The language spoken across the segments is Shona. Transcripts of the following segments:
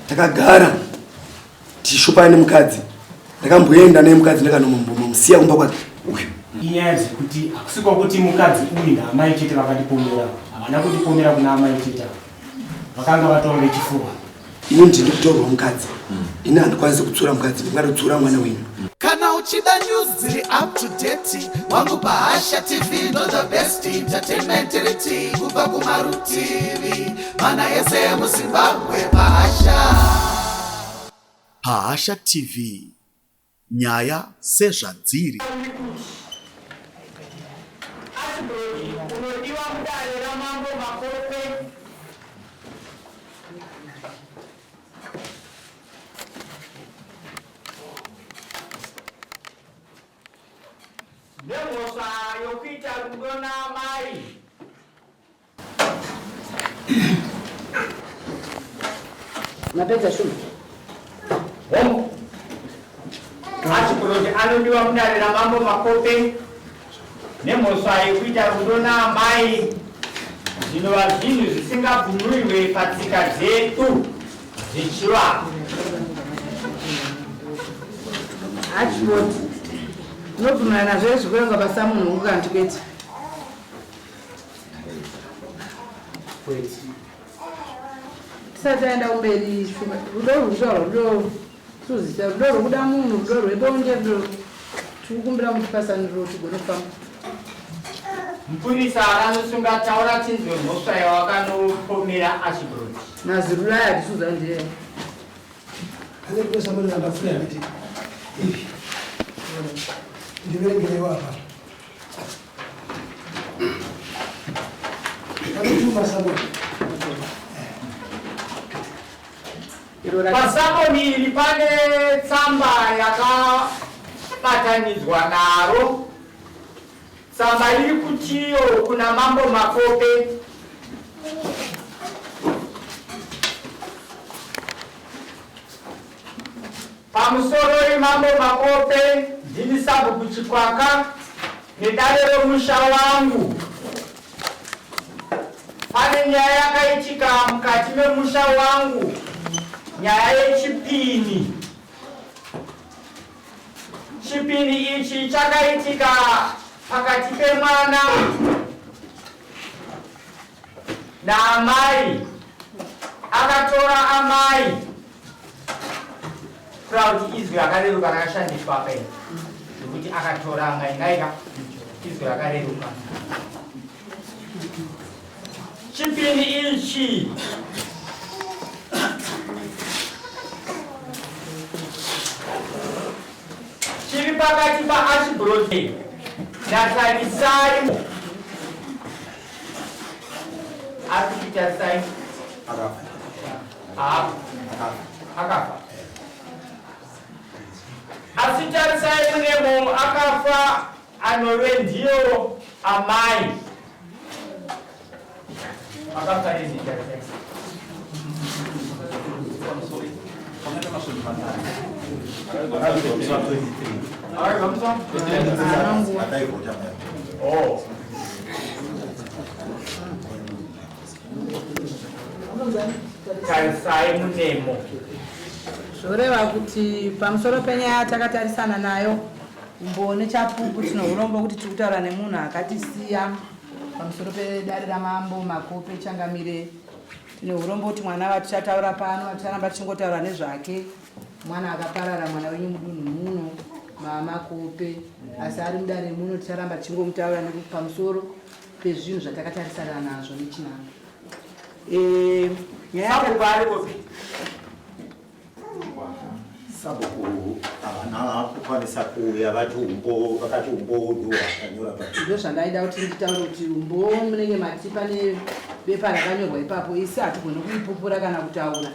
Takagara tichishopana nemukadzi. Ndakamboenda naye mukadzi ndakanombomusiya kumba kwake uyu. Inyaya dzekuti hakusi kwakuti mukadzi uyu naamai chete vakandipomera, havana kundipomera kuna amai chete ava, vakanga vatova vechifuva. Ini ndini kutorwa mukadzi, ini handikwanisi kutsura mukadzi, ndingatotsura mwana wenyu. Kana uchida news dziri up to date wangu paHasha TV ndo the best entertainment riti kubva kumarutivi mana ese emuZimbabwe paHasha. PaHasha TV nyaya sezvadziri. Unodiwa mudare raMambo Makope. Nemhosva yokuita rudo naamai. Mapedza shuma? Hongu. Achikuroti anodiwa mudare raMambo Makope nemhosva yekuita rudo naamai zvinova zvinhu zvisingabvumirwe patsika dzedu dzechivanhu. Achimoti unobvumirana nazvo here zvekuverengwa pasamunhu kana kuti kwete? Kwete. Tisati taenda kumberi, rudo rwekutaura rudo tuzita rudo rwekuda munhu, rudo rwebonde, rudo tikukumbira mutipasaniro tigone kufamba. Mupurisa akanosunga taura tinzwe mhosva yawakanopomera Ashbrod. Mazirura aya hatisuza ndiye. Pane kutosa mwana ndafuna kuti ivi. Ndiverengerewo apa. Pane saboni. Pasaboni iri pane tsamba yakabatanidzwa naro. Tsamba iri kutiyo kuna Mambo Makope. Pamusoroi Mambo Makope, ndini Sabhuku Chikwaka nedare romusha wangu. Pane nyaya yakaitika mukati memusha wangu, nyaya yechipini. Chipini ichi chakaitika pakati pemwana naamai. Akatora amai. Kureva kuti izwi rakareruka rakashandiswa apa iri nekuti akatora amai ngaika izwi rakareruka. Chipini ichi chiri pakati paAshbrode naTarisai. Ari kuti Tarisai Akafa. Akafa. Asi Tarisai Munemo akafa anove ndiyo amai. Akafa rini Tarisai? Oh. Tarisai Munemo. Zvoreva kuti pamusoro penyaya takatarisana nayo umbowo nechapupu tine urombo kuti tiri kutaura nemunhu akatisiya pamusoro pedare ramambo Makope Changamire. Tine urombo kuti mwana vatichataura pano vaticharamba tichingotaura nezvake mwana akaparara mwana wenyu mudunhu muno maMakope asi ari mudare muno ticharamba tichingomutaura pamusoro pezvinhu zvatakatarisana nazvo nechinangwa. Nyaya Sabhuku ari kupi? Sabhuku havana kukwanisa kuuya vati umbo vakati umbowo ndiwo wakanyora pa Ndizvo zvandaida kuti nditaure kuti umbowo munenge mati pane bepa rakanyorwa ipapo, isi hatigoni kuipupura kana kutaura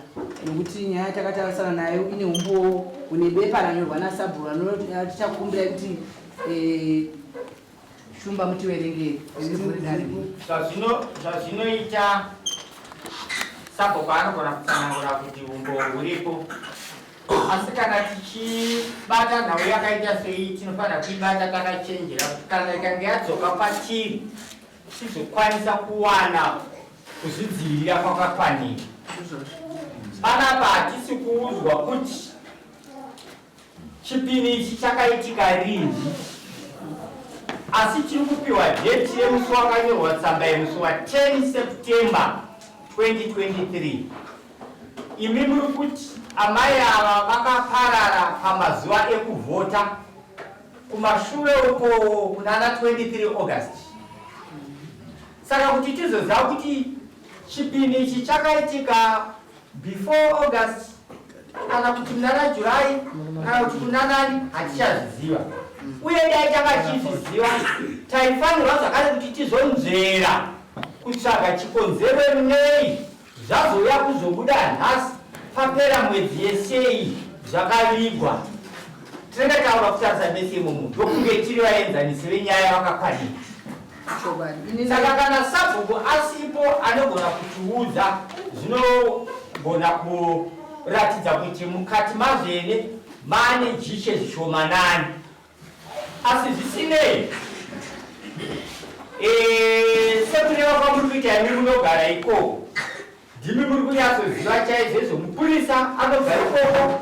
nokuti nyaya yatakatarisana nayo ine umbowo une bepa ranyorwa nasabhuku tichakukumbirai kuti Shumba mutiverengere riri dare. Zvazvinoita sabhuku anogona kutsanangura kuti umbowo huripo, asi kana tichibata nhau yakaita sei tinofanira kuibata takachenjera kuti kana ikange yadzoka kwatiri tizokwanisa kuwana kuzvidzivirira kwakakwanira. Panapa hatisi Hatisi kuudzwa kuti chipini ichi chakaitika rinhi, asi tiri kupiwa date yemusi wakanyorwa tsamba yemusi wa 10 September 2023. Imi muri kuti amai ava vakaparara pamazuva ekuvhota kumashure uko kunana 23 August. Saka kuti tizoziva kuti chipini ichi chakaitika before August kana kuti munana July kana kuti kunanani hatichazviziva. Uye dai takachizviziva taifanirwa zvakare kuti tizonzvera kutsvaga chikonzero nei zvazouya kuzobuda nhasi papera mwedzi yesei zvakavigwa. Tinenge taura kutarisa mese imomo ndokunge tiri vaenzanisi venyaya vakakwanira. Saka kana sabhuku asipo anogona kutiudza zvinogona kuratidza kuti mukati mazvene maane jiche zvishomanani. Asi zvisinei, sekureva kwamuri kuita imi munogara ikoko, ndimi muri kunyatsoziva chaizvo izvo. Mupurisa anobva ikoko,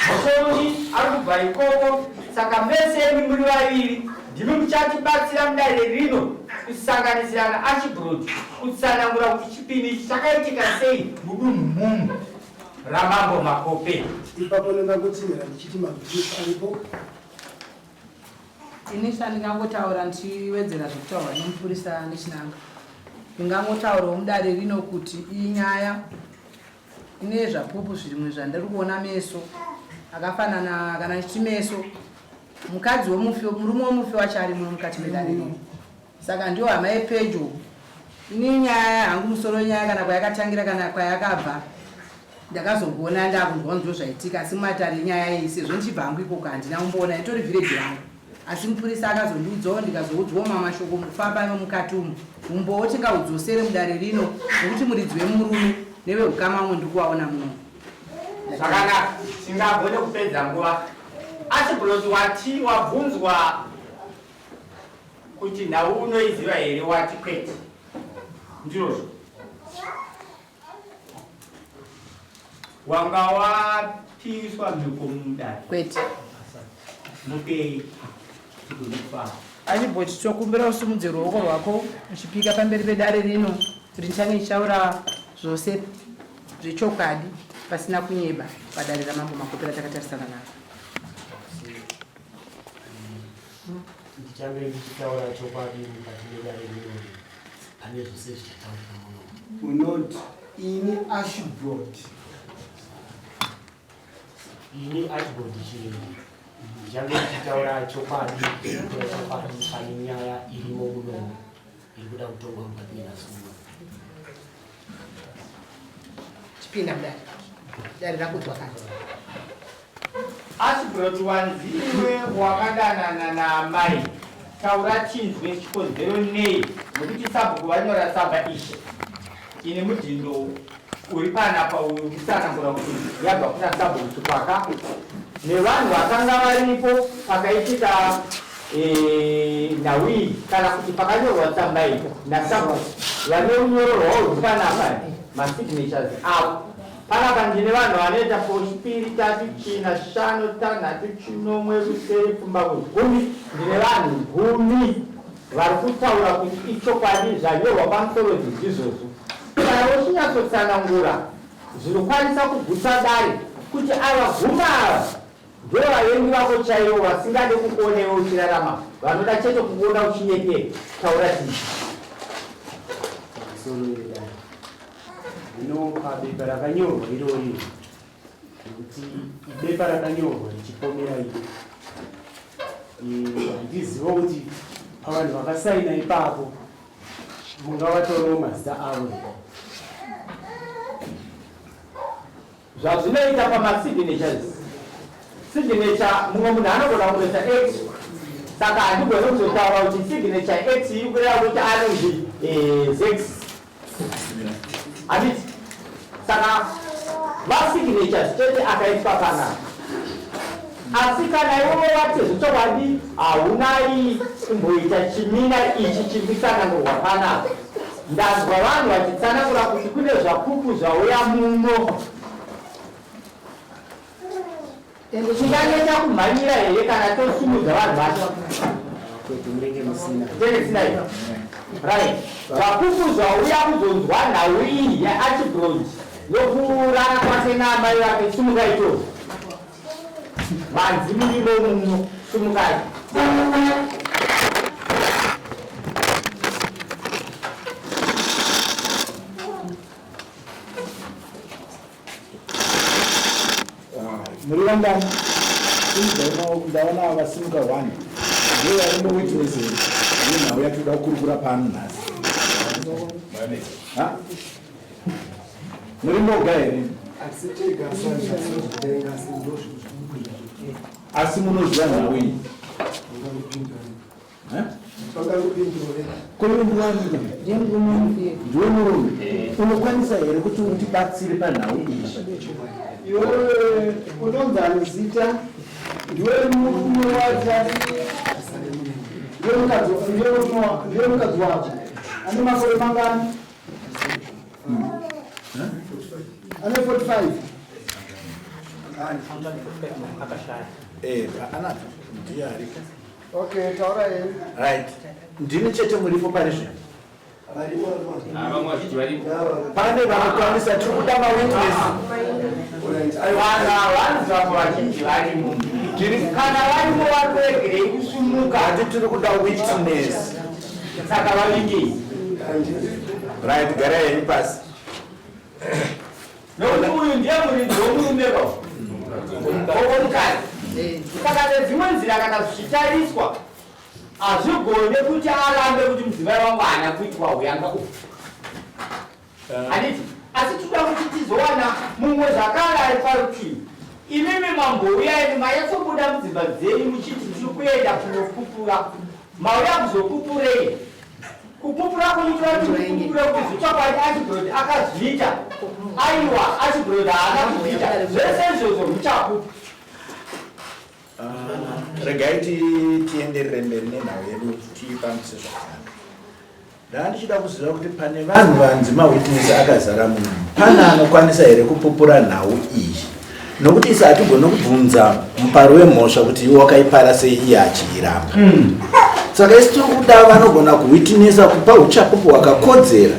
mutongi ari kubva ikoko, saka mese imi muri vaviri ndimi muchatibatsira mudare rino kusanganisira naArchibald kutsanangura kuti chipini ichi chakaitika sei mudunhu mumu raMambo Makope. Ipapo ndingangotsinhira ndichiti mabhizinesi aripo. Ini chandingangotaura ndichiwedzera zvekutaurwa nemupurisa nechinanga, ndingangotaurawo mudare rino kuti iyi nyaya ine zvapupu zvimwe zvandiri kuona meso akafanana, kana ndichiti meso, mukadzi wemufi, murume wemufi wacho ari muno mukati medare rino, saka ndiyo hama yepedyo. Ini nyaya hangu, musoro wenyaya kana kwayakatangira kana kwayakabva ndakazongoona ndakunzwa ndo zvaitika, asi mumatare nyaya iyi sezvo ndichibva hangu ikoko handina kumboona, itori village rangu. Asi mupurisa akazondiudzawo, ndikazoudzwawo mamwe mashoko mukufamba imo mukati umu. Umbowo tingaudzosere mudare rino nekuti muridzi wemurume neveukama umwe ndiri kuvaona muno. Zvakanaka, tingagone kupedza nguva. Archibald, wati wabvunzwa kuti nhau unoiziva here, wati kwete. Ndizvozvo. Wanga wapiswa mhiko mudare? Kwete. Mupei tigone kufamba. Archibald, tokumbira usimudze ruoko rwako uchipika pamberi pedare rino kuti ndichange ndichitaura zvose zvechokwadi pasina kunyeba padare raMambo Makope ratakatarisana naro. Ndichange ndichitaura chokwadi mukati medare rino pane zvose zvichataurika muno. Unoti ini Ashbrod. Ini Ashbrod Chirenje ndichange ndichitaura chokwadi, kutaura chokwadi pane nyaya irimo muno iri kuda kutongwa mukati menhasi muno. Chipinda mudare. Dare rakudzwa kani. Ashbrod, wanziwe wakadanana naamai, taura chinzwe chikonzero nei, nekuti sabhuku vanyora tsamba ishe ine mudhindo uri panapa uyu kutsanangura kuti yabva kuna sabhuku Chikwaka nevanhu vakanga varipo pakaitika nhau iyi kana kuti pakanyorwa tsamba iyi nasabhuku vane runyoro rwavo rwuri panapa, masignatures avo panapa. Ndine vanhu vanoita pochipiri, tatu, china, shanu, tanhatu, chinomwe, rusere, pfumbamwe, 10. Ndine vanhu 10 vari kutaura kuti ichokwadi zvanyorwa pamusoro ndizvozvo. Kana uchinyatsotsanangura zvinokwanisa kugutsa dare kuti ava 10 ava ndo vavengi vako chaivo, vasingade kukuona iwe uchirarama, vanoda chete kukuona uchinyepera, taura tii. Pamusoro yedare, hino pabepa rakanyorwa irori, nekuti ibepa rakanyorwa richipomera iri, handiziva kuti pavanhu vakasaina ipapo mungavatorewo mazita avo here? Zvazvinoita pamasignatures, signature mumwe munhu anogona kungoisa X, saka handigoni kuzotaura kuti signature X iri kureva kuti anonzi zex, handiti? Saka masignatures chete akaiswa panapa. Asi kana iwewe wati zvechokwadi haunai kumboita chimina ichi chiri kutsanangurwa panapa, ndanzwa vanhu vachitsanangura kuti kune zvapupu zvauya muno. Tinganeta kumhanyira here kana tosimudza vanhu vacho? Tenge tisina here? Right. Zvapupu zvauya kuzonzwa nhau iyi yaArchibald nokurara kwake naamai vake, simukai tose. Vanzi murimo muno, simukai. Muri vangani? Ndaona vasimuka one. Ndiye vari muwitness here? Ndiye nhau yatinoda kukurukura pano nhasi. Muri moga here? Asi munoziva nhau iyi? Ndiwe murume, unokwanisa here kuti utibatsire panhau iyi? Iwewe unonzani zita? Ndiwe murume wacho? Ndiwe mukadzi wako? Ane makore mangani? Ane 45. Eh, anato ndiye ariko. Okay, taura yenyu. Right. Ndimi chete muripo pari zvino. Pane vanokwanisa, tiri kuda mawitness. Vanhu havanzi vamwe vazhinji varimo. Kana varimo vari kuregerei kusumuka? Hati tiri kuda witness. Saka vavingei. Right, garai henyu pasi. Nokuti uyu ndiye muridzi womurume ka womukadzi. Saka nedzimwe nzira kana zvichitariswa hazvigone kuti arambe kuti mudzimai wangu haana kuitwa huyanga uhu. Handiti? Asi tinoda kuti tizowana mumwe zvakare ari parutivi. Imimi mambouya imi manyatsobuda mudzimba dzenyu muchiti tiri kuenda kunopupura. Mauya kuzopupurei? Kupupura kunotora kuti mupupure kuti zvechokwadi Archibald akazviita. Aiwa, Archibald haana kuzviita. Zvese izvozvo muchapupu. Ah, regai tienderere mberi nenhau yedu tiifambise zvakanaka. Ndanga ndichida kuziva kuti pane vanhu vanzi mawitness akazara muno, pane anokwanisa here kupupura nhau iyi? Nokuti isu hatigone kubvunza mupari wemhosva kuti iwe wakaipara sei iye achiiramba. Saka isu tiri kuda vanogona kuwitinesa kupa uchapupu hwakakodzera.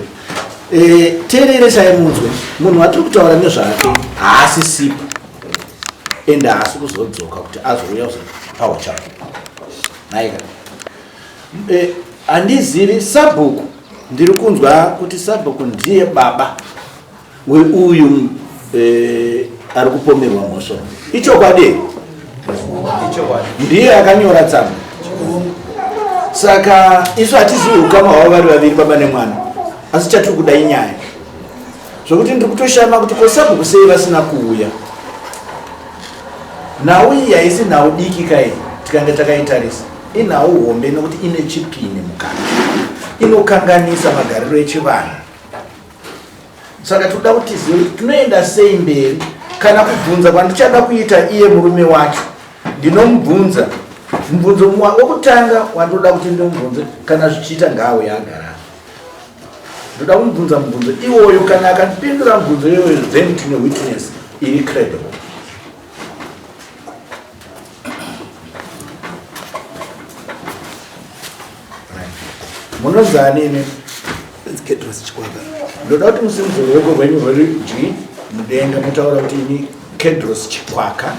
E, teereresai munzwe, munhu watiri kutaura nezvake haasisipo ende haasi kuzodzoka kuti azouya kuzopa uchapupu. Nhaika. Eh, handizivi sabhuku, ndiri kunzwa kuti sabhuku ndiye baba weuyu eh, ari kupomerwa mhosva. Ichokwadi? Ndiye akanyora tsamba. Saka isu hatizivi ukama hwavo vari vaviri baba nemwana, asi chatiri kuda inyaya. Zvokuti ndiri kutoshama kuti ko sabhuku sei vasina kuuya. Nhau iyi haisi nhau diki kai, tikange takaitarisa inhau hombe nokuti ine chipini mukati, inokanganisa magariro echivanhu. Saka tinoda kuti tizive kuti tinoenda sei mberi. Kana kubvunza kwandichada kuita iye murume wacho, ndinomubvunza mubvunzo wokutanga wandoda kuti ndimubvunze, kana zvichiita ngaauye agara. Ndoda kumubvunza mubvunzo iwoyo, kana akandipindura mubvunzo iwoyo then tine witness iri credible. Munonzani imi? Kedros Chikwaka. Ndoda kuti musimudze ruoko rwenyu rwerudyi mudenga mutaura kuti ini Kedros Chikwaka.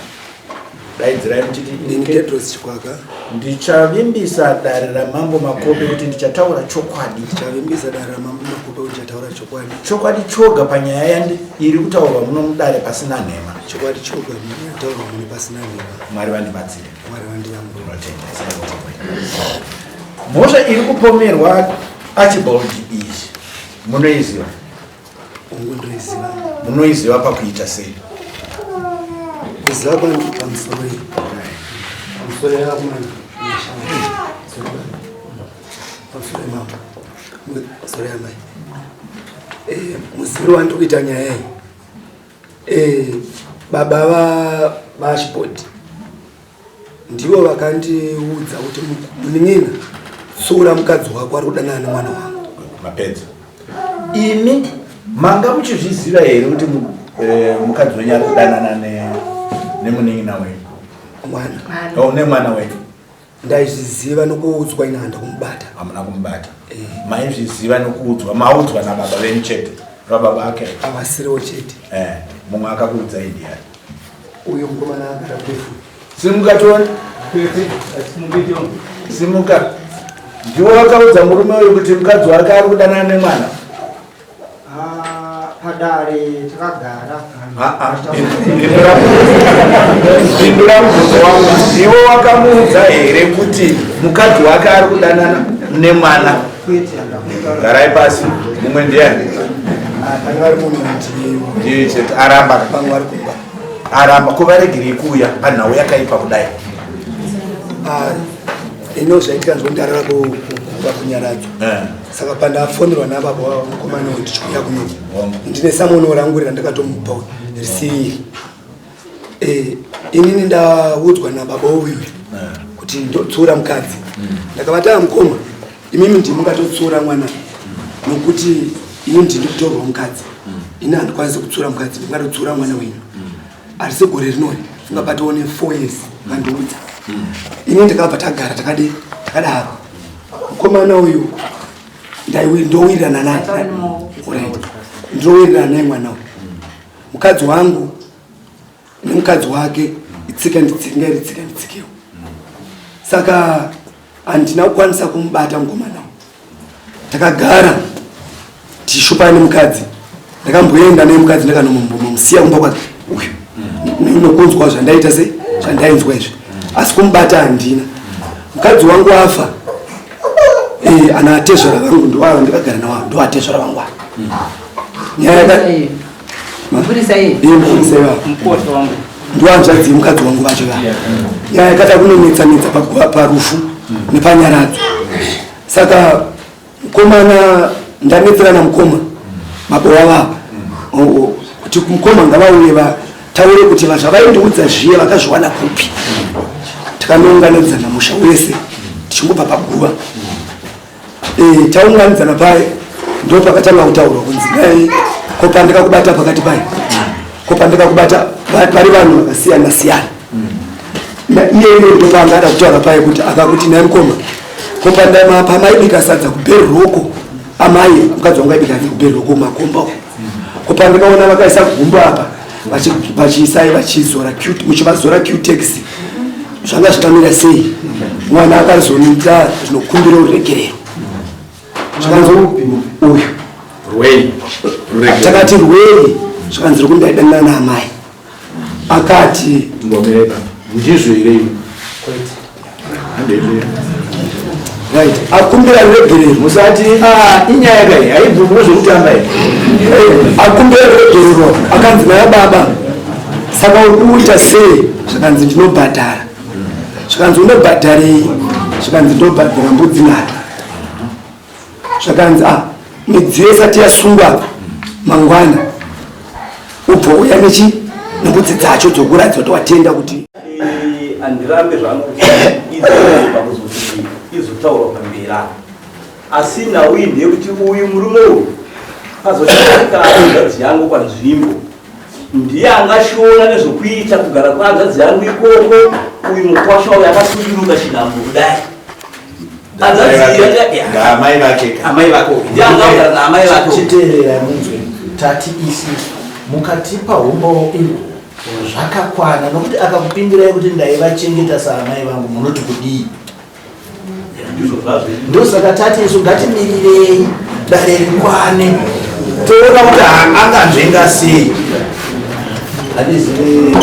Daidzirai muchiti ini Kedros Chikwaka. Ndichavimbisa dare raMambo Makope kuti ndichataura chokwadi. Ndichavimbisa dare raMambo Makope kuti ndichataura chokwadi. Chokwadi choga panyaya yandi iri kutaurwa muno mudare pasina nhema. Chokwadi choga kutaurwa muno pasina nhema. Mwari vandibatsire. Mwari vandiyamure. Ndinotenda. Mhosva iri kupomerwa Archibald iyi munoiziva? Hongu, ndinoiziva. Munoiziva pakuita sei? Kuziva kwangu pamusoro iyi. Pamusoro yavakumana. Pamusoro yemambo. Pamusoro yamai. Eh, muziviro wandiri kuita nyaya iyi. Eh, baba va vaArchibald ndivo vakandiudza kuti munin'ina tsiura mukadzi wako ari kudanana nemwana wangu. Mapedza. Imi manga muchizviziva here kuti mukadzi wenyu ari kudanana nemunin'ina wenyu? Mwana. Oh, nemwana wenyu. Ndaizviziva nokuudzwa ini handa kumubata. Hamuna kumubata. Eh. Maizviziva nokuudzwa, maudzwa nababa venyu chete. Vababa ake. Avasiriwo chete. Eh, mumwe akakuudzai ndiani? Uyo mukomana agara kurefu. Simuka tione. Simuka. Ndiwo wakaudza murume uyu kuti mukadzi wake ari kudanana nemwana. Ah, padare takagara. Ah, ah. Pindura mubvunzo wangu. Ndiwo wakamuudza here kuti mukadzi wake ari kudanana nemwana? Garai pasi. Mumwe ndiani? Ndiye chete aramba. Aramba kuvaregerei kuuya panhau yakaipa kudai. Ah, ino zvaitika ndondarara kuva kunyaradzo eh. saka pandafonerwa nababa wavo mukomana uyu ndichiuya kuno ndine samono rangu randakatomupa risiri eh, inini ndaudzwa nababa uyu eh. kuti ndotsura mukadzi mm. ndakavata mukoma imimi ndimungatotsura mwana nokuti ini ndini kutorwa mukadzi mm. ini handikwanisi kutsura mukadzi ndingatotsura mwana wenyu mm. harisi gore rinori funga patoone four years vandiudza mm. ini ndakabva tagara takadi takadaro mukomana uyu ndowirirana naye ndowirirana naye mwana uyu mukadzi wangu nemukadzi wake itsika nditsika ngairi tsika nditsikewo saka handina kukwanisa kumubata mukomana takagara tichishupana nemukadzi ndakamboenda naye mukadzi ndakanombomusiya kumba kwake uyu nokunzwa zvandaita se zvandainzwa izvi asi kumubata handina mukadzi wangu afa eh, ana atezvara vangu ndoava ndakagara nawo ndoatezvara vangu ava nyaya Mupurisa iye. Iye mupurisa iye. Mukoti wangu. Ndiwanzvadzi yemukadzi wangu vacho va. Nyaya yakada kunonetsa netsa parufu nepanyaradzo. Saka mukomana ndanetserana mukoma baba wavapa kuti mukoma ngavauye vataure kuti zvavaindiudza zviye vakazviwana kupi. Takanounganidzana musha wese tichingobva paguva. Eh, taunganidzana paye ndo pakatanga kutaurwa kunzi dai ko pandikakubata pakati paye ko pandikakubata pari vanhu vakasiyana siyana iye iye ndo paanga ada kutaura paye kuti akakuti nai mukoma ko pamaibika sadza kuberoko amai mukadzi wangu aibika sadza kuberoko makomba uko ko pandikaona vakaisa gumbo apa vachiisai vachizora muchivazora qtex zvanga zvakamira sei mwana akazoita zvinokumbira ruregerero zvakanzi uyu takati rwei zvakanzi rokundaidanana naamai akati ndizvo here right akumbira ruregerero musati ah, inyaya kai haibvumwe zvekutamba i eh, akumbira ruregerero akanzi naye baba saka uri kuita sei zvikanzi ndinobhadhara zvikanzi unobhadharei zvikanzi ndobhadhara mbudzi nhatu zvakanzi ah midziyo isati yasungwa mangwana ubva uya nechi nembudzi dzacho dzokuratidza kuti watenda kuti eh, handirambe zvangu kuti izobva kuzoti izotaurwa pamberi apa asi nhau iyi ndeyekuti uyu murume uyu pazoshaika hanzvadzi yangu panzvimbo ndiye angashoona nezvokuita kugara kwehanzvadzi yangu ikoko uyu mukwasha uyu akasuduruka chinhambo kudai amai vake amai vake ndiye angagara naamai vake chiteerera munzwe tati isi mukatipa umbowo ihwo zvakakwana nokuti akakupindirai kuti ndaivachengeta saamai vangu munoti kudii ndosaka tati isu ngatimirirei dare rikwane toona kuti anganzvenga sei handizive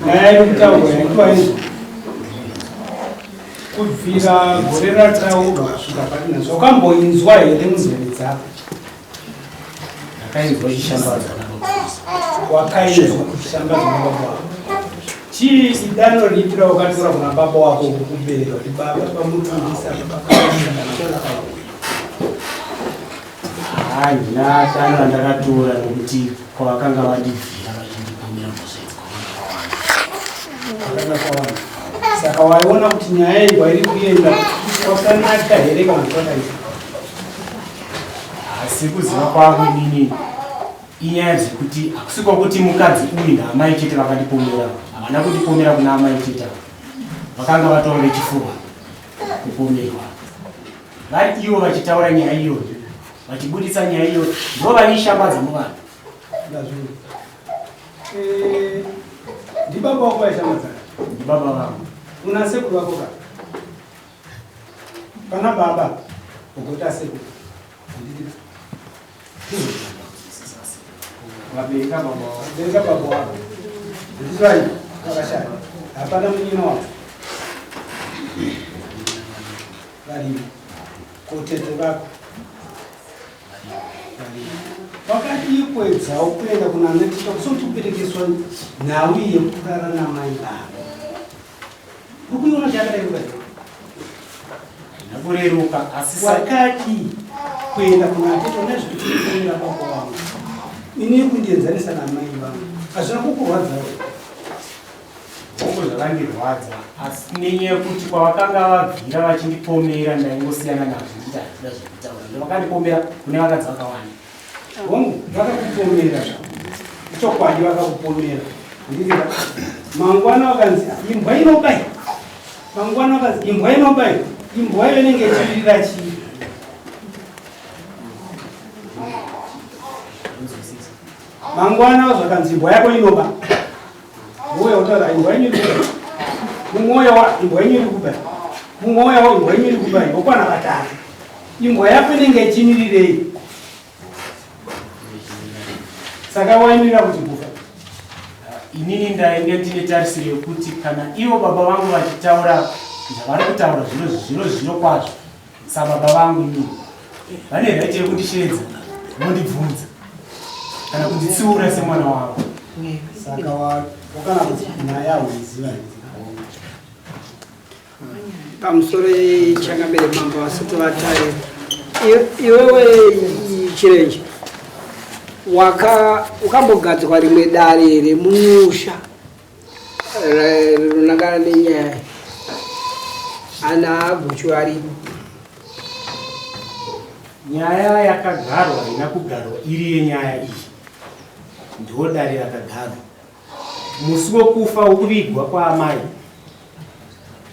Nyaya iri kutaurwa yaitwa izvo kubvira gore rataurwa kusvika pari nhasi wakamboinzwa here munzeve dzako ndakainzwa ichishambadzwa namapurisa wakainzwa ichishambadzwa nababa wako chii idano ripi rawakatora kuna baba wako kukubereka kuti baba pamupurisa handina dano randakatora nokuti kwavakanga vandibvira vachindipomera mhosva idzi kwakanga kwawanda kwakanga kwawanda Saka waiona kuti nyaya iyi kwairi kuenda kwakanaka here kana kuti kwakaipa? Asi kuziva kwangu inini inyaya dzekuti hakusi kwakuti mukadzi uyu naamai chete vakandipomera, havana kundipomera kuna amai chete ava, vakanga vatova vechifuva kupomerwa vari ivo vachitaura nyaya iyoyo, vachibuditsa nyaya iyoyo, ndo vaishambadza muvanhu. Ndazvinzwa. Eh, ndibaba wako vaishambadza? Ndibaba vangu. Una sekuru vako ka? Pana baba ugota sekuru. Handiti? Vabereka baba wako. Vabereka baba wako. Handiti vai vakashaya. Hapana munyina wako. Varimo. Ko tete vako? Varimo. Wakadii kuedzawo kuenda kuna anatita kusoti kuperekeswa nhau iyi yekurara namai vako? Uri kuiona kuti yakareruka here? Haina kureruka asi Wakadii kuenda kuna atete nezvekuti baba wangu? Ini kundienzanisa namai vangu. Hazvina kukurwadza here? Hongu zvakandirwadza asi nenyaya yekuti kwavakanga vabvira vachindipomera ndaingosiyana nazvo ndichiti handida zvekutaura. Ndovakandipomera kune vakadzi vakawanda. Hongu vakakupomera zvavo. Chokwadi vakakupomera. Handiti mangwana vakanzi imbwa inobai. Mangwana vakanzi imbwa inobai. Imbwa iyo inenge ichivirira chii? Mangwana zvakanzi imbwa yako inoba. Mwoyo utaura imbwa yenyu iri kuba. Mumwoyo wa imbwa yenyu iri kuba. Mumwoyo wa imbwa yenyu iri kuba. Wokwana vatatu. Imbwa yako inenge ichimirirei? Saka waimirira kuti kufa. Inini ndainge ndine tarisiro yekuti kana ivo baba vangu vachitaura zvavari kutaura zviro zviro zviro kwazvo sababa vangu inini vane right yekundisheedza vondibvunza kana kunditsiura semwana wavo. Saka wakana kuti nyaya hauiziva here? Pamusoro changamire mambo vasati vatare, iwewe Chirenje wakambogadzwa rimwe dare remumusha rinonangana nenyaya ana Guchu aripo? Nyaya yakagarwa haina kugarwa iri yenyaya iyi, ndiwo dare rakagarwa musi wekufa wekuvigwa kwaamai.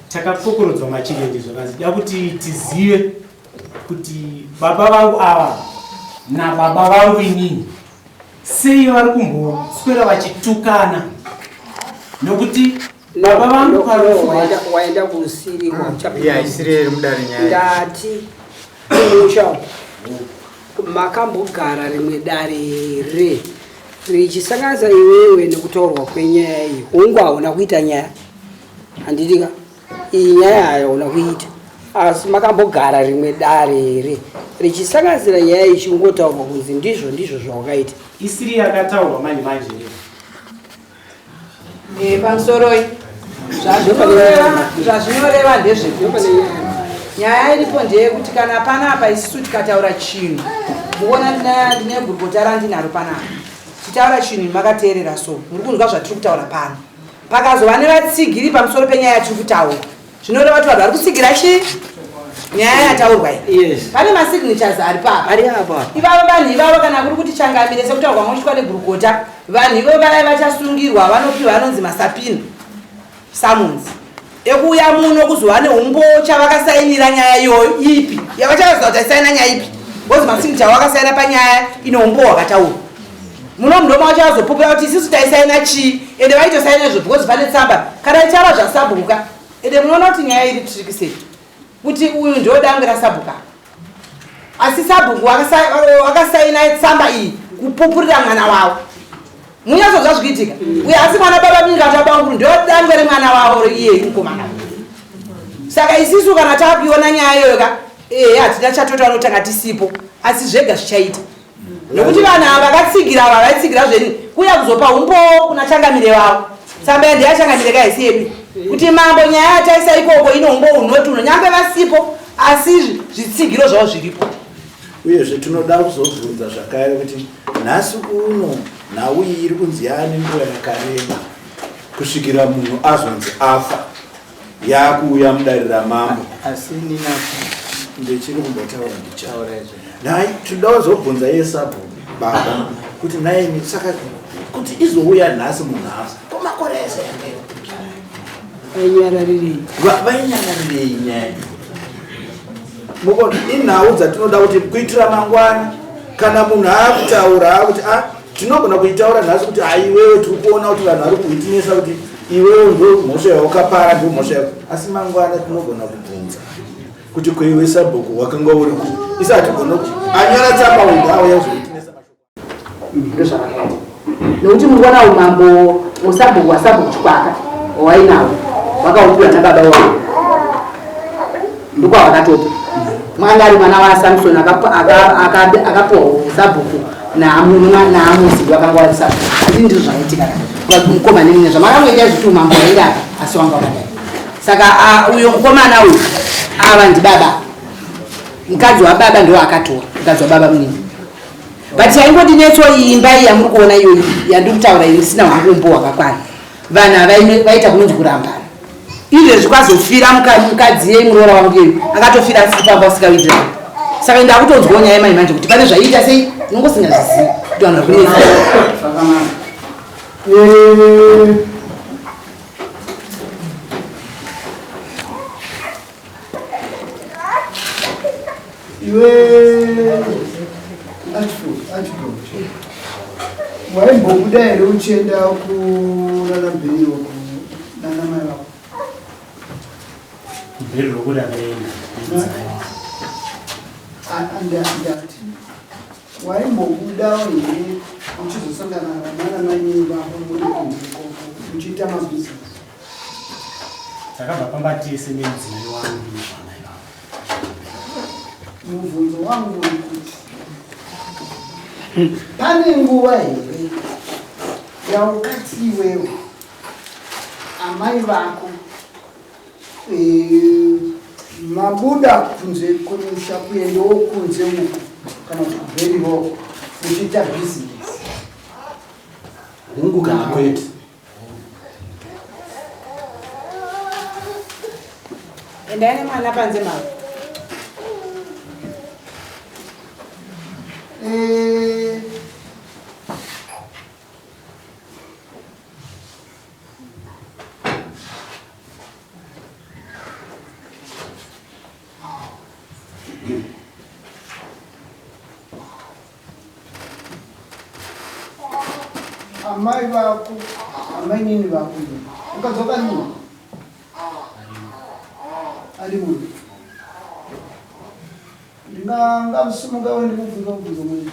Takakokorodzwa machirenje zvakanzi da kuti tizive kuti baba vangu ava nababa vangu inini sei vari kumboswera vachitukana, nokuti baba vangu parufu waenda kusiri Yeah, isiri iri mudare nyaya. Ndati kumusha makambogara rimwe dare here richisanganisa iwewe nekutaurwa kwenyaya iyi? Hongu hauna kuita nyaya, handitika iyi nyaya hauna kuita, asi makambogara rimwe dare here richisanganisira nyaya ichingotaurwa kunzi ndizvo ndizvo zvawakaita? Isiri yakataurwa manje manje here? Pamusoroi, zvazvinoreva ndezvekuti nyaya iripo ndeyekuti kana panapa isusu tikataura chinhu, muona ndine gurukota randinaro panapa, tichitaura chinhu makateerera, so muri kunzwa zvatiri kutaura pano, pakazova nevatsigiri pamusoro penyaya yatiri kutaura, zvinoreva kuti vanhu vari kutsigira chii? Nyaya yataurwa iyi. Pane masignatures ari papa. Ari apa. Ivavo vanhu ivavo, kana kuri kuti changamire sekutaurwa kwamuchitwa negurukota, vanhu ivo vaya vachasungirwa, vanopiwa anonzi masubpoena summons ekuuya muno kuzova neumbowo chavakasainira nyaya iyoyo ipi yavachavaziva kuti aisaina nyaya ipi, because masignature vakasaina panyaya ine umbowo hwakataurwa muno mudoma wacho vazopupura kuti isusu taisaina chii, ende vaitosaina izvo because pane tsamba kana ichava zvasabhuka. Ende munoona kuti nyaya iri tricky sei, kuti uyu ndio dangwe rasabhuka, asi sabhuku wakasaina tsamba iyi kupupurira mwana wavo. Munyatsozva zvikuitika uye asi mwana baba minga tabanguru ndio dangwe remwana wavo iyeyu mukomana. Saka isisu kana takuiona nyaya iyoyo ka, ehe, hatina chatotaura kuti tanga tisipo, asi zvega zvichaita nokuti vanhu ava vakatsigira, ava vaitsigira zvenyu kuuya kuzopa umbowo kuna changamire vavo. Tsamba ya ndeyachangamire ka, isi yedu kuti mambo nyaya yataisa ikoko ine umbowo unoti uno nyange vasipo, asi zvitsigiro zvavo zviripo. Uyezve tinoda kuzobvunza zvakare kuti nhasi uno nhau iyi iri kunzi yaane nguva yakareba kusvikira munhu azonzi afa. Yakuuya mudare ramambo. Asi nina ndichiri kumbotaura ndichaura izvo. Nhai tinoda kuzobvunza iye sabhuku baba kuti nhaimi saka kuti izouya nhasi munhu afa ko makore ese yange Vainyararirei? Vainyararirei nyaya Mukona inhau dzatinoda kuti kuitira mangwana kana munhu akutaura akuti a ah, tinogona kuitaura nhasi kuti aiwewe tiri kuona kuti vanhu vari kuhitinesa kuti iwewe ndo mhosva yaukapara ndo mhosva yako asi mangwana tinogona kubvunza kuti koiwe sabhuku wakanga uri ku isi hatigona kuti anyora tsamba uyu auya kuzohitinesa Ndozvavakaita nekuti muri kuona umambo usabhuku wasabhuku chikwaka wainawo wakaupiwa nababa wavo ndokwavakatopa mwanga ari mwana wasamson akapiwa usabhuku naamusi wakanga wari sabhuku kuti ndizvo zvakaitika mukoma nemine zvamakangoita zviti umambo waida apa asi wanga wakadai saka uyo mukomana uyu ava ndibaba mukadzi wababa ndo akatora mukadzi wababa munini but chaingodinetswa iyi imba iyi yamuri kuona iyoyi yandiri kutaura iyi ndisina hangu umbo hwakakwana vanhu ava vaita kunonzi kurambana izvezvi kwazofira mukadzi yei muroora wangu iyoyo akatofira asiri pamba usikawitirana saka ndakutonzwawo nyaya yemai manje kuti pane zvaiita sei unongosingazvizivi kuti vanhu vari kunetsa Iwe waimbobuda here uchienda kunana mberi nana mai vako? Mberi rokuda ndaenda. Ndati waimbobudawo here uchizosangana nana mai vako muri kunze ikoko muchiita mabhizinesi? Takabva pamba tese nemudzimai wangu nevana ivavo. Mubvunzo wangu uri kuti pane nguva here yaukati iwewe amai vako eh, mabuda kunze kwemusha kuendawo kunze uku kana kuti kubheriro muchiita bhizinesi? Hungu kana kwete. Endai nemwana panze mama. Eh, Amai vako, amainini vako ukadzoka nini? Ari munhu. Ndingamusimuka we ndimubvunza mubvunzo mwenyu.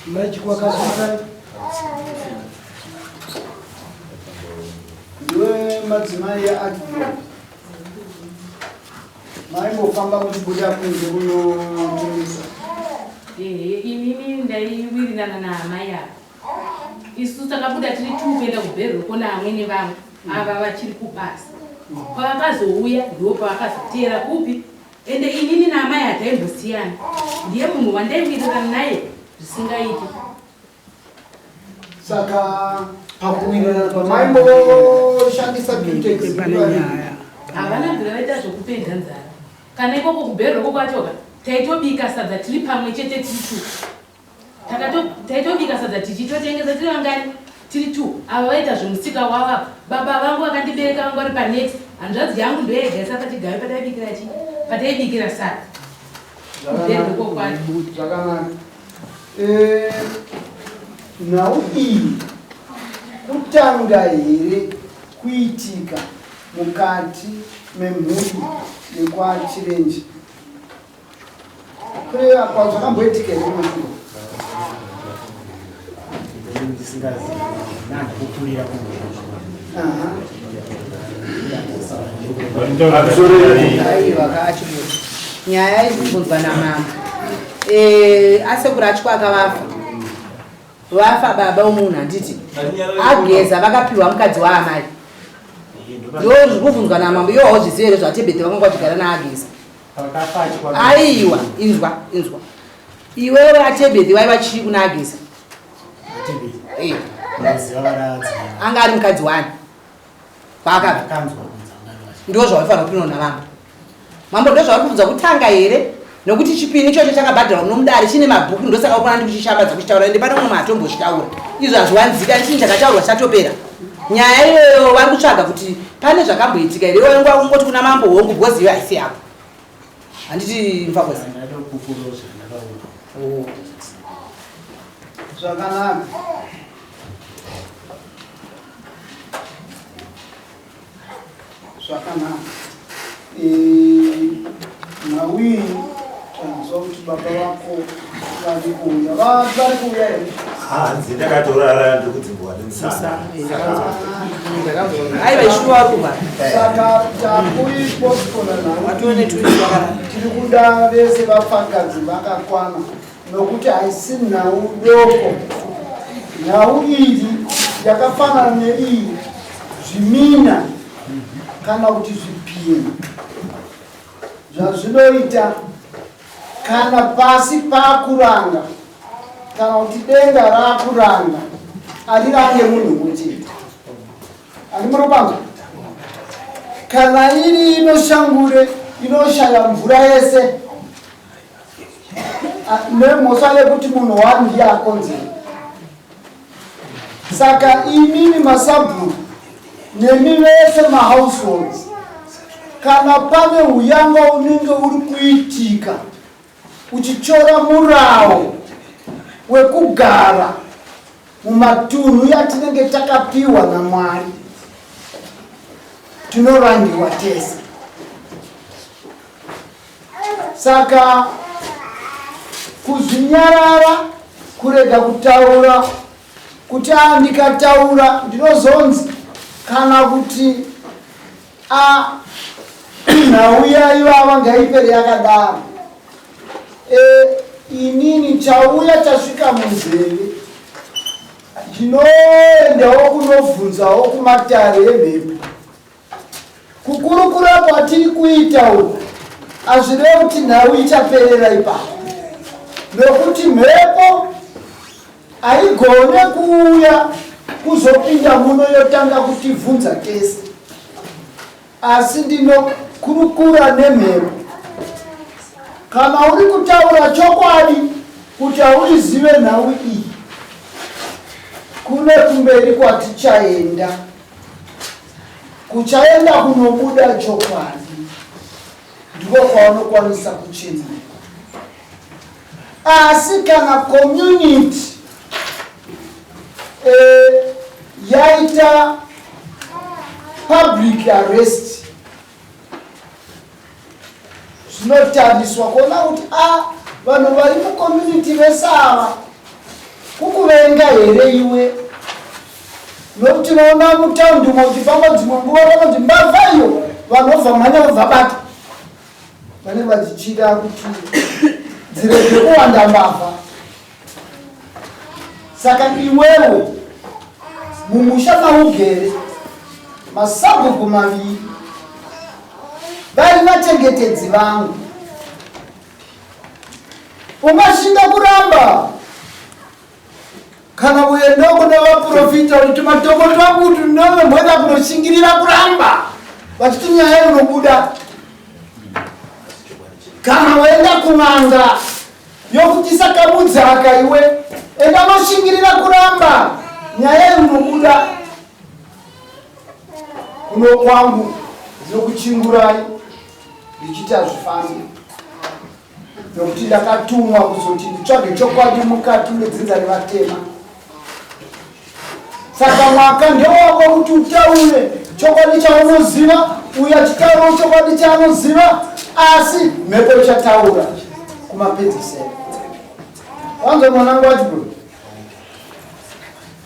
Mai Chikwakasukai. Ndiwe madzimai aAdvocate. Maimbofamba muchibuda kunze kunotengesa. Ehe, inini ndaiwirirana naamai ava. Isu takabuda tiri two kuenda kubhero kona amwene vangu ava vachiri kubasa. Pavakazouya ndipo pavakazoteera kupi ende inini naamai hataimbosiyana. Ndiye munhu wandaiwirirana naye zvisingaiti. Saka pakuwirirana pamaimboshandisa cutex Havana bvira vaita zvekupedza nzara. Kana ikoko kubhero ikoko kwachoka taitobika sadza tiri pamwe chete tiri two. Takato taitobika sadza tichitotengesa tiri vangani? Tiri two. Ava vaita zvemusika wavo apa. Baba vangu vakandibereka vanga vari panext. Hanzvadzi yangu ndoyaigarisa pachigayo pataibikira chi pataibikira sadza. Kubhero ikoko kwacho. Zvakanaka. Eh, nhau iyi kutanga here kuitika mukati memhuri yekwachirenje kureva kwazvakamboitika here kumashure Ndisingazivi nandikukurira Aiwa kaachibudi. Nyaya iri kubvunzwa namambo. Eh, asekuru achikwaka vafa. Vafa baba wemunhu handiti? Ageza vakapiwa mukadzi waamai. Ndo zviri kubvunzwa namambo. Iwe hauzvizivi here zvatebete vakanga vachigara naageza? Aiwa, inzwa, inzwa. Iwewe atebete waiva chii kuna ageza? Eh. Ndinoziva varadzi. Anga ari mukadzi wani kwaakabva? Ndo zvawaifanira kupindwa namambo. Mambo ndo zvavari kubvunza kutanga here? Nokuti chipini ichocho chakabhadharwa muno mudare chine mabhuku ndosaka ukona ndikuchishambadza kuchitaura ende pane mumwe atombochitaura. Izvo hazviwanzika chinhu chakataurwa chatopera. Nyaya iyoyo vari kutsvaga kuti pane zvakamboitika here iwe nguva kungoti kuna mambo hongu because iwe haisi yako. Handiti mfakosi? Oh. Zvakanaka. Zvakanaka. Eh, nhau iyi tanzwa kuti baba vako vari kuuya. Vari kuuya here? Hanzi ndakatorara ndiri kudzimbwa nemusana. Aiwa ishuwa vari kuva. Saka takuiposipona nhau. Tiri kuda vese vafakazi vakakwana nokuti haisi nhau doko. Nhau iyi yakafanana neiyi zvimina kana kuti zvipini zvazvinoita kana pasi pakuranga kana kuti denga rakuranga arirange munhu mumwe chete. Andimuri kana iri inoshangure inoshaya mvura yese nemhosva yekuti munhu wani ndiye akonzera. Saka imimi masabhuku nemi vese mahouseholds, kana pane huyanga unenge uri kuitika uchityora murawo wekugara mumatunhu yatinenge takapiwa naMwari, tinorangiwa tese. Saka kuzvinyarara, kurega kutaura kuti a ndikataura ndinozonzi, kana kuti a nhau yaivava ngaipere yakadaro. E, inini chauya chasvika munzeve ndinoendawo kunobvunzawo kumatare emhepo. Kukurukura kwatiri kuita uku hazvirevi kuti nhau ichaperera ipapo, nokuti mhepo haigone kuuya kuzopinda muno yotanga kutivhunza tese, asi ndinokurukura nemhepo. Kana uri kutaura chokwadi kuti hauizive nhau iyi, kune kumberi kwatichaenda. Kuchaenda kunobuda chokwadi ndiko kwaunokwanisa kuchenura. Asi kana community yaita public arrest, zvinotariswa kuona kuti a vanhu vari mucommunity vese ava kukuvenga here iwe, nokuti tinoona mutaundi umo uchifamba dzimwe nguva vanonzi mbavha iyo, vanhu vobva mhanya vobva bata, vanenge vachichida kuti dzirege kuwanda mbavha. Saka iwewe mumusha maugere masabhuku maviri vari vachengetedzi vangu, ungashinga kuramba kana kuenda kune vaprofita kuti tumatombo twangu tunovemhwena kunoshingirira kuramba vachiti nyaya inobuda, kana waenda kun'anga yokutisa kabudzi aka, iwe enda noshingirira kuramba nyaya inobuda. Kuno kwangu ndinokuchingurai ndichiti hazvifambi, nokuti ndakatumwa kuzoti nditsvage chokwadi mukati medzinza revatema. Saka mwaka ndewako kuti utaure chokwadi chaunoziva, uyo achitaurawo chokwadi chaanoziva, asi mhepo ichataura kumapedzisero. Wanzwa mwanangu ati bro,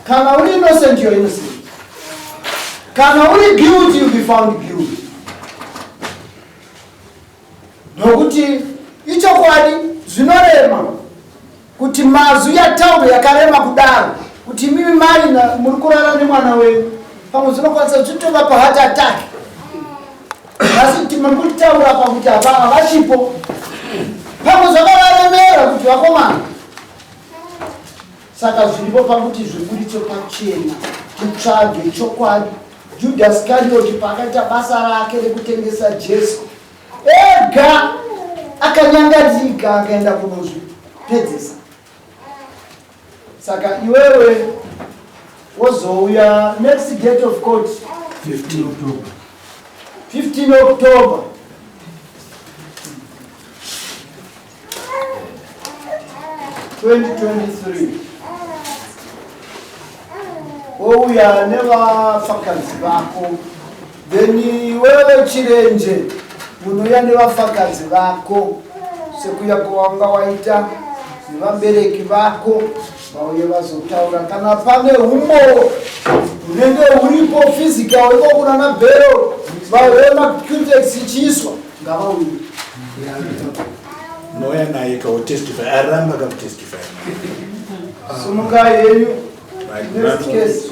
kana uri innocent, you're innocent. Kana uri guilty, you'll be found guilty. Nokuti ichokwadi zvinorema kuti mazwi yataurwa yakarema kudaro kuti imimi mai muri kurara nemwana wenyu, pamwe zvinokwanisa zvitova paheart attack, asi kuti muri kutaura pakuti hapa havachipo, pamwe zvakavaremera kuti vakomana. Saka zviripo pakuti zviburitswe pachena, titsvage chokwadi. Judhasi Iskarioti paakaita basa rake rekutengesa Jesu ega akanyangadzika akaenda kunozvipedzesa. Saka iwewe wozouya next date of court 15 October. 15 October. 2023 wouya nevafakazi vako then iwewe Chirenje unouya nevafakazi vako sekuya kwawanga waita nevabereki vako vauye vazotaura kana pane humbowo hunenge huripo physical iko kunana bhero vaona cutex ichiiswa ngavauye. Nouya naye kautestify aramba kakutestify. Sumukai henyu. Next case.